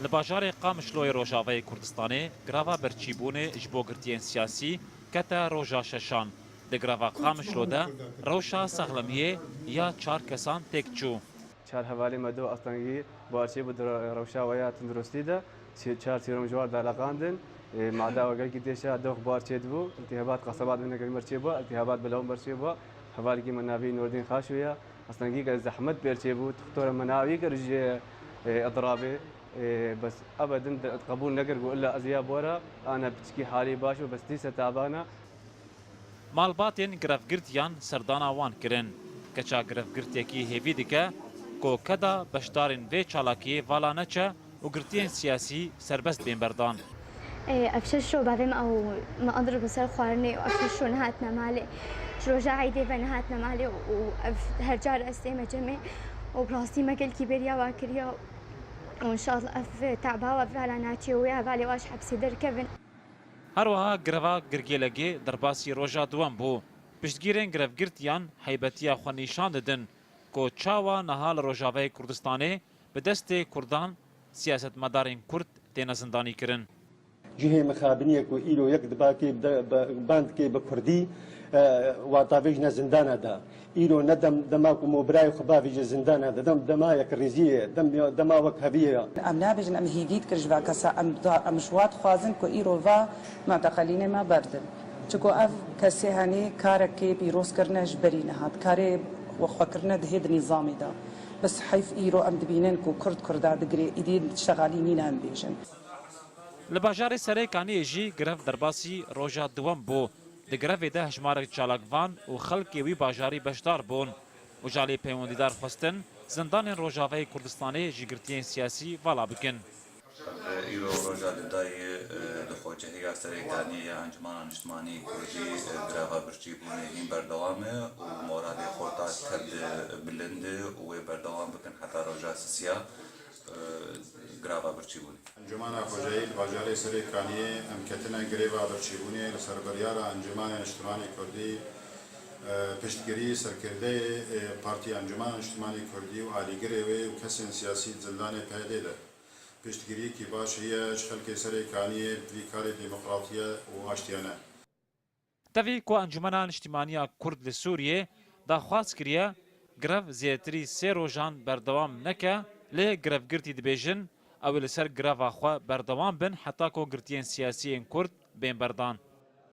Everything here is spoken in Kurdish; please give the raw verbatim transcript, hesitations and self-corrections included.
Li bajarê Qamişloyê Rojavayê Kurdistanê greva birçîbûnê ji bo girtiyên siyasî kete roja şeşan. Di greva Qamişlo de rewşa sexlemiyê ya çar kesan têk çû. Çar hevalê me do astengî barçê bû di rewşa we ya tunduristî de. Çi-, çar sîrom ji war daleqandin. Ê, mada we gelkî têşa dox barçê dibû. Îltîhabat qesebat bine gelî merçê bû. Îltîhabat bi lewm berçê bû. Hevalekî me navî Nurdîn Xaşo ye. Astengî ke zehmet berçê bû. Doktora me navî kir ji, ê, edrabê. Ê, bes ebedin de qebûl nekir ku illa ez ya bora. Ana piçkî halî baş û bes dîse tabana. Malbatên grevgirtiyan serdana wan kirin. Keça grevgirtiyekî hêvî dike ku keda beşdarên vê çalakiyê vala neçe û girtiyên siyasî serbest bên berdan. Ê, ev şeş ro bavê me ew me andir bi ser xwarinê û ev şeş ro nehatine malê. Ji roja eydê ve nehatine malê û ev her car ez tême cemê û bi rastî me gelkî bêriya wa kiriya û înşallah ev teba we vala naçê û wê hevalê wa ji hepsê derkevin. Her wiha greva Girgêlegê derbasî roja duwem bû. Piştgîrên grevgirtiyan heybetiya xwe nîşan didin ku çawa niha li Rojavayê Kurdistanê bi destê Kurdan siyasetmedarên Kurd têne zindanîkirin. Cihê mixabiniyê ku îro yek dibakê de, be, bandikê bi Kurdî, e, wata vê jine zindana da. Îro ne dem, dema ku mo birayê xwe bavêje zindana de, dem, dema yekrêziyê, dem, dema wekheviyê ye. Em nabêjin, em hêvî dikin ji va kesa, em da, em ji wa dixwazin ku îro va mateqelînê me berdin. Çiko ev kesê henê karekê pîroz kirine ji berî niha, karê xwe kirine dihê di nîzamê de. Bes heyf îro em dibînin ku Kurd Kurda digirê, îdî şexalî nîne em bêjin. Li bajarê Serê Kaniyê jî grev derbasî roja duwem bû. Di grevê de hejmarek çalakvan û xelkê wî bajarî beşdar bûn. Û ji alî peywendîdar xwestin zindanên Rojavayê Kurdistanê ji girtiyên siyasî vala bikin. Îro roja dudayê, e, li xwecehiya Serê Kaniyê ya Encûmena Niştimanî Kurdî, e, greva birçîbûnê hîn berdewam e û moralê xwe ta tev de bilind e û wê berdewam bikin heta roja sisiya, e, greva birçîbûnê. Encûmena Xwecehî li bajarê Serê Kaniyê em ketine greva birçîbûnê li ser biryara Encûmena Niştimanî Kurdî, e, piştgirî serkirdeyê, e, Partiya Encûmena Niştimanî Kurdî û alîgirê wê û kesên siyasî di zindanê P Y D'ê de. Piştgiriyekî baş heye ji xelkê Serê Kaniyê bi vî karê demokratiye û aştiyane. Tevî ku Encûmena Niştîmaniya Kurd li Sûriyê daxwaz kiriye, grev zêdetirî sê rojan berdewam neke, lê grevgirtî dibêjin, ew ê li ser greva xwe berdewam bin heta ku girtiyên siyasî yên Kurd bên berdan.